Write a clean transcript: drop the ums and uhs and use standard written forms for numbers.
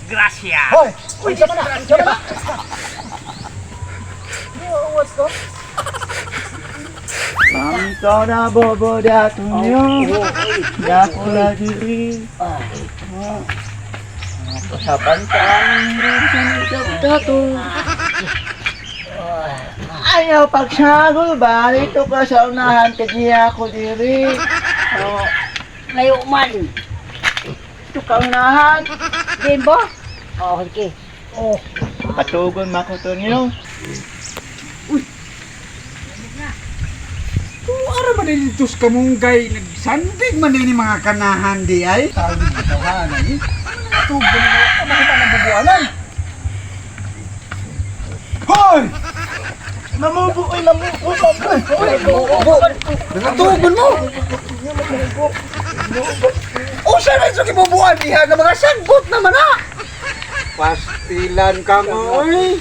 Gracias. Hoy! Uy, sama na! Sama na! What's to? Mami na bobo datunyo. Dako la diri. Sa pantang dato. Ayaw pagsagol ba? Dito ka sa unahan kaya ako diri. Oh, Layo man. Dito ka unahan. Game ba? Oh, okay. Oh, patugon mako to niyo. Kung ara man din dito sa kamunggay, nagsandig man din ni mga kanahan di ay. Tawag ni tawanan eh. Tubo na nga, ano ba ng bubuanan? Hoy! Mamubo oy, mamubo, mamubo. Nangatugon mo! Usa na ito kibubuan diha nga mga sagbot naman ah! Pastilan ka mo, oy!